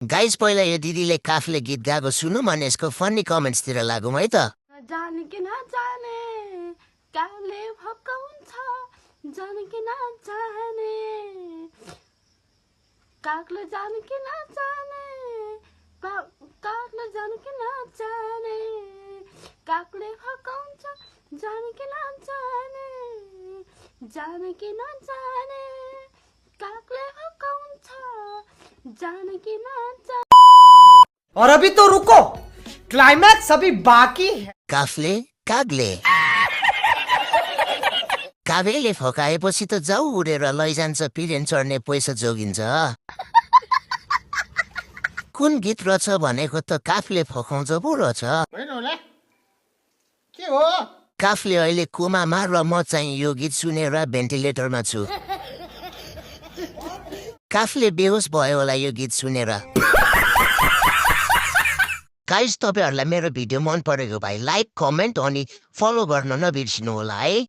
Guys पहिला यो दिदीले काफले गीत गाएको सुनौँ अनि यसको फन्नी कमेन्ट्सतिर लागौँ है त जाने कि नजाने कागले भकाउँछ जाने कि नजाने कागले जाने कि नजाने कागले जाने कि नजाने कागले भकाउँछ जाने कि नजाने जाने कि नजाने कागले भकाउँछ जाने कि नजाने। और अभी तो रुको, क्लाइमैक्स अभी बाकी है। काफले कागले काभेले फकाएपछि त जाउ उडेर लैजान्छ पिरेन चढ्ने पैसा जोगिन्छ कुन गीत रहेछ भनेको त काफले फकाउँछ पो रहेछ के हो काफले अहिले कोमामा र म चाहिँ यो गीत सुनेर भेन्टिलेटरमा छु काफले बेहोस भयो होला यो गीत सुनेर गाइस तपाईहरुलाई मेरो भिडियो मन परेको भए लाइक कमेन्ट अनि फलो गर्न नबिर्सिनु होला है।